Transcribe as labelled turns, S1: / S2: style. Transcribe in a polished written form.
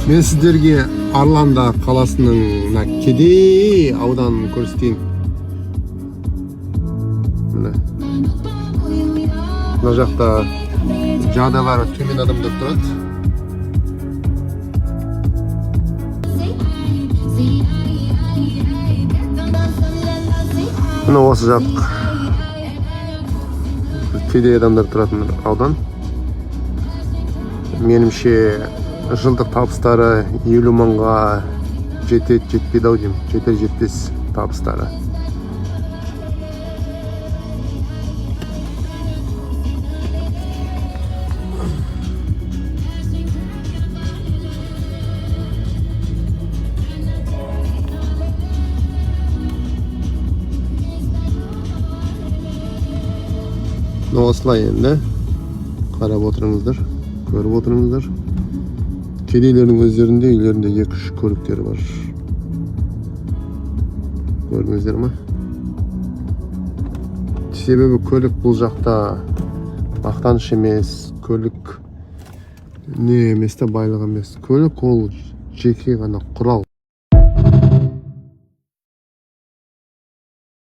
S1: Мен сіздерге Арланда қаласының мына кедей ауданын көрсетейін. Міне, мына жақта жағдайлары төмен адамдар тұрады. Міне, осы жақ кедей адамдар тұратын аудан. Меніңше, жылдық табыстары 50 мыңға жетеді, жетпейді ау деймін, жетер жетпес табыстары. Мына осылай енді қарап отырыңыздар, көріп отырыңыздар, кедейлердің өздерінде үйлерінде екі үш көліктері бар, көрдіңіздер ма? Себебі көлік бұл жақта мақтаныш емес, көлік не емес та, байлық емес. Көлік ол жеке ғана құрал.